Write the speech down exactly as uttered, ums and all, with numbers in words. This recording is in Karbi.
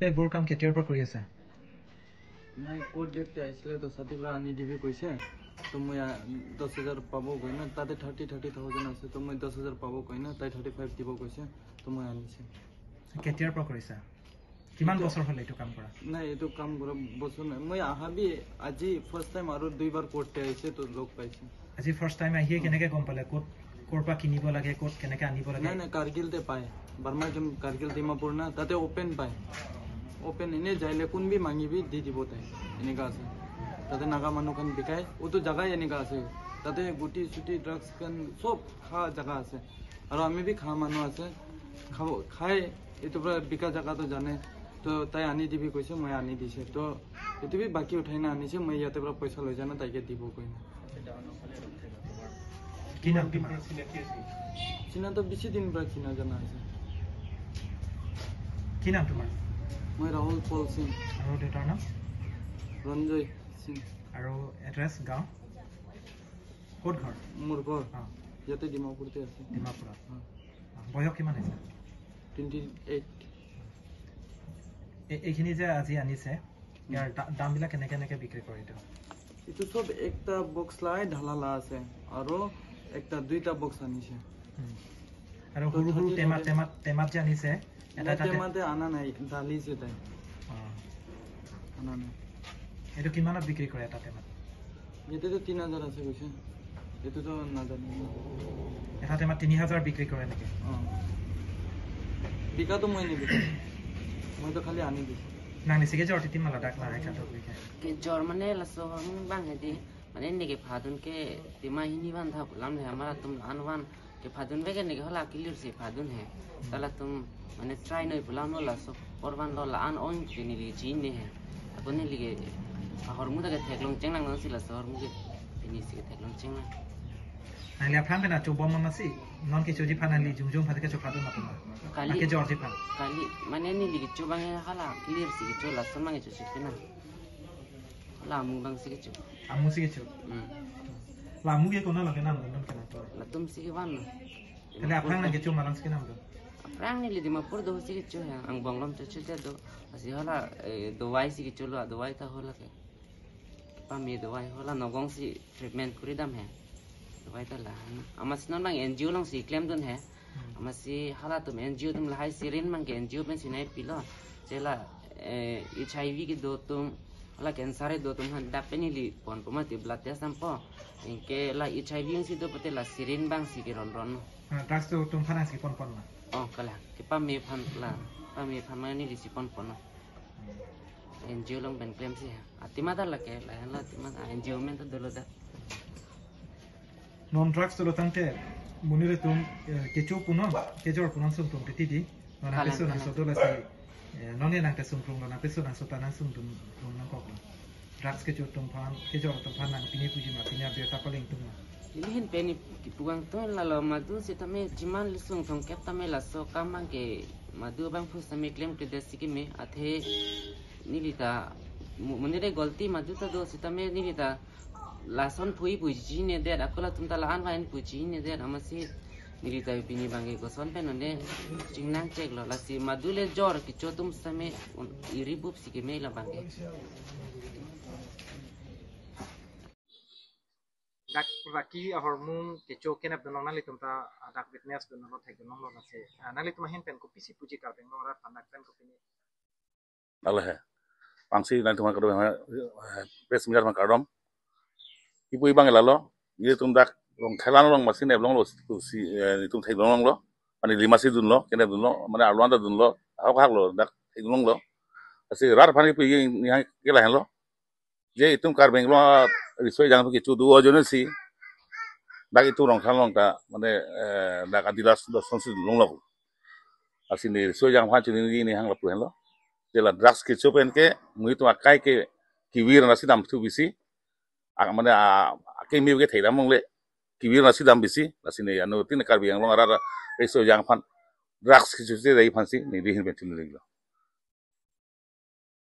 এইবোৰ কাম কেতিয়াৰ পৰা কৰি আছা? মই কোৰ্ট ডেট আহিছিলে, তো ছাতিৰ পৰা আনি দিবি কৈছে। তো মই, আ, দহ হাজাৰ পাব কৈ না, তাতে থাৰ্টি, থাৰ্টি থাউজেণ্ড আছে, তো মই দহ হাজাৰ পাব কৈ না, তাই থাৰ্টি ফাইভ দিব কৈছে, তো মই আনিছে। কেতিয়াৰ পৰা কৰিছা? কিমান এতিয়া বছৰ হ'ল এইটো কাম কৰা? নাই, এইটো কাম কৰা বছৰ নাই। মই আহাবি আজি ফাৰ্ষ্ট টাইম আৰু দুইবাৰ কোৰ্টে আহিছে, তো লগ পাইছে। আজি ফাৰ্ষ্ট টাইম আহিয়ে কেনেকে গম পালে? ক'ত, ক'ৰ পৰা কিনিব লাগে, ক'ত কেনেকে আনিব লাগে? নাই, নাই, কাৰ্গিলতে পায়। বাৰ্মা একদম কাৰ্গিল ডিমাপুৰ না, তাতে অপেন পায়। অপেন এনে যাইলে কোন বি মাঙিবি দি দিব তাই। এনেকা আছে। তাতে নাগা মানুহ খান বিকায়, অতো জাগাই এনেকা আছে। তাতে গুটি চুটি ড্ৰাগছ খান চব খা জাগা আছে। আৰু আমি বি খা মানুহ আছে। খাব, খাই এইটো পৰা বিকা জাগাটো জানে। তো তাই আনি দিবি কৈছে, মই আনি দিছে। তো এইটো বি বাকী উঠাই না আনিছে, মই ইয়াতে পৰা পইচা লৈ যানা তাইকে দিব কৈ না। কি নাম তোমাৰ? চিনাতো বেছি দিন পৰা চিনা জানা আছে। কি নাম তোমাৰ? মই ৰাহুল পল সিং। আৰু দেউতাৰ নাম? ৰঞ্জয় সিং। আৰু এড্ৰেছ গাঁও? ক'ত ঘৰ? মোৰ ঘৰ অ। ইয়াতে ডিমাপুৰতে আছে। ডিমাপুৰত। অ। অ, বয়স কিমান হৈছে? Twenty eight. এ-, এইখিনি যে আজি আনিছে, ইয়াৰ দা-, দামবিলাক কেনেকে কেনেকে বিক্ৰী কৰে এইটো? এইটো চব একটা বক্স লাই ঢালালা আছে আৰু একটা দুইটা বক্স আনিছে। হুম। আৰু তো সৰু সৰু থাৰ্টি টেমাত, থাউজেণ্ড। টেমাত, টেমাত যে আনিছে, এটা নাই, এটা টে- টেমাতে আনা নাই, ঢালিছে তাই। অ। আনা নাই। এইটো কিমানত বিক্ৰী কৰে এটা টেমাত? ইয়াতেতো তিনি হাজাৰ আছে কৈছে। এইটোতো নাজানো। এটা টেমাত তিনি হাজাৰ বিক্ৰী কৰে নেকি? অ। বিকাটো মই নিবিকো। মইতো খালি আনি দিছো। Nang nisi kejor titi ma ladak lahai kado bike? Kejor mane laso hormu bang hedi. Mane neke phadun ke tima hini van tha pulam le hamara tum an van. Kephadun beke neke hala kilir si phadun he. Ta latum mane try noi pulam lo laso porvan lo la-an ong ke neli chinine he. Ako neli ke ahormu ta ketheklong chenglang non si laso hormu ke neli si ketheklong chenglang. Nangli aphrang pen achobom ma masi, non kechoji aphan nangli jongjong aphan kecho phadun ma puma? Kali. Nang kejorji aphan? Kali, mane neli kecho bang he hala kilir si kecho laso mang kecho si kena. Hala amu bang si kecho. Amu si kecho? Hmm. La amu ke konat lo kenamdun, non kenamdun? Latum si kevan lo. Kali aphrang nang kecho ma lang si kenamdun? Aphrang neli Dimapur do si kecho he, angbong along chocho do. Lasi hala, eh, dawai si kecho lo, dawai ta hala ke. Pame dawai hala Nagaon si treatment kuri dam he. Dawai ta la. Amatsi non bang N G O along si klemdun he. Hmm. Amatsi halatum N G O atum lahai si rin bang ke N G O pen si nangpilo. Che la, eh, H I V kedo atum, hala cancer kedo atum aphan dak pen neli ponpo mati blood test dampo. Anke la H I V si do pute la syringe bang si keronron. Ah, drugs kedo atum aphan si ponpon ma? Oh, kala. Kepame aphan la, pame aphan ma neli si ponpon. Hmm. N G O along pen klem si ha. Atima ta lake, lahen la atima ta N G O amen ta dolo ta. Non drugs kedo tangte, monit atum, eh, kecho punon, kejor punon sungtung titi di. Non kalang, apeso nang kalang. Sodo lasi, eh, non ye nang te sungtung lo, nang apeso nang sota nang sungtung lo nangkok lo. Drugs kecho atum aphan, kejor atum aphan nang pini puji ma, pini abirta paleng tum ma? Neli ahin pen kipu bang tun lalo madu sitame jiman lisung thomkep tame laso kam bang ke madu bang phu sitame klemkledet si keme athe neli ta mo-, monit ke golti madu ta do sitame neli ta lason phui puji ne det, ako latum ta la-an vain puji ne det, amatsi neli ta pini bang ke koson pen onde chingnang chek lo, lasi madu le jor kecho atum sitame un-, iri bup si keme la bang ke. Dak raki ahormu kecho kenep dunlong nanglitum ta, ah, dak witness dunlong thek dunlong lo nase. Ah, nanglitum ahin pen kopisi puji Karbi Anglong arat aphan dak pen kopine. Alo he. Pangsi nanglitum kado, eh, press media aphan kardom. Ipu ibang lalo. Nelitum dak Rongkhailan along masi nep longlo si, eh, nelitum thek longlo. Mane lima si dunlo, kenep dunlo, mane arlo anta dunlo, ahok ahok lo, dak thek longlo. Lasi rat aphan ipu ini hang kela henlo. Je itum Karbi Anglong riso ejang kecho do ajoine si dak itum Rongkhailan along ta mane, eh, dak Adidas Dawson si longlo. Lasi ne riso ejang aphan chini ini hang lapu henlo. Je la drugs kecho pen ke, monit atum akai ke kevir nasi dam thu bisi. A, mane, a, akeme ke thek dam longle. Kevir nasi dam bisi. Lasi ne anuttin Karbi Anglong arat riso ejang aphan drugs kecho si dei aphan si neli ahin pen chini lo.